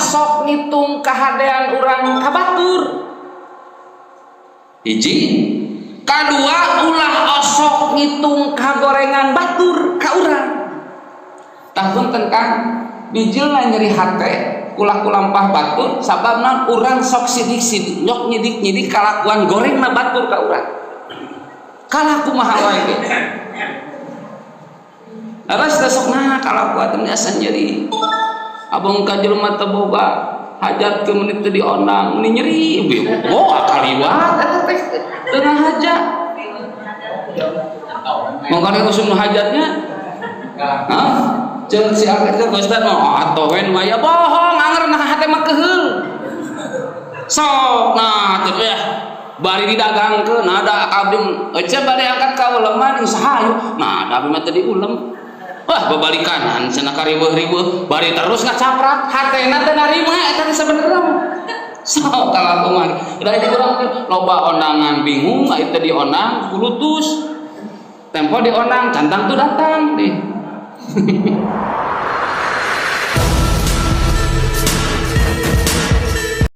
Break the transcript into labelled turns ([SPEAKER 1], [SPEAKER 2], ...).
[SPEAKER 1] Ulah sok ngitung kahadean urang ka batur. Hiji, kadua, ulah osok ngitung kagorengan batur ka urang. Tah, punten Kang, bijilna nyeri hate ulah kulampah batur, sababna urang sok sidik sidik nyok nyidik nyidik kalakuan gorengna batur ka urang. Kalah kumaha wae ge. Aras teh sok, nah, kalakuan asa nyeri. Abong ka jelema teu boga hajat ke menit teu diondang, meni nyeri. Boga kaliwat eta teh teu ngahaja. Mangkana usum nu hajatnya. Hah? Ceuk si akeh teh, Ustaz mah atuh we nu aya bohong, anger nah hate mah keheul. Sok nah teh ya bari didagangkeun, nah da abdi ece bade angkat ka uleman saha hayu. Nah, da abdi mah teu diulem. Wah, babalikanan cenah kariweuh-riweuh bari terus ngacaprak, hatena teu narima eta teh sabenerna mah. Sok kalau mah da ini urang loba ondangan bingung, aya teu diondang kulutus. Tempo diondang cantang tuh datang deh.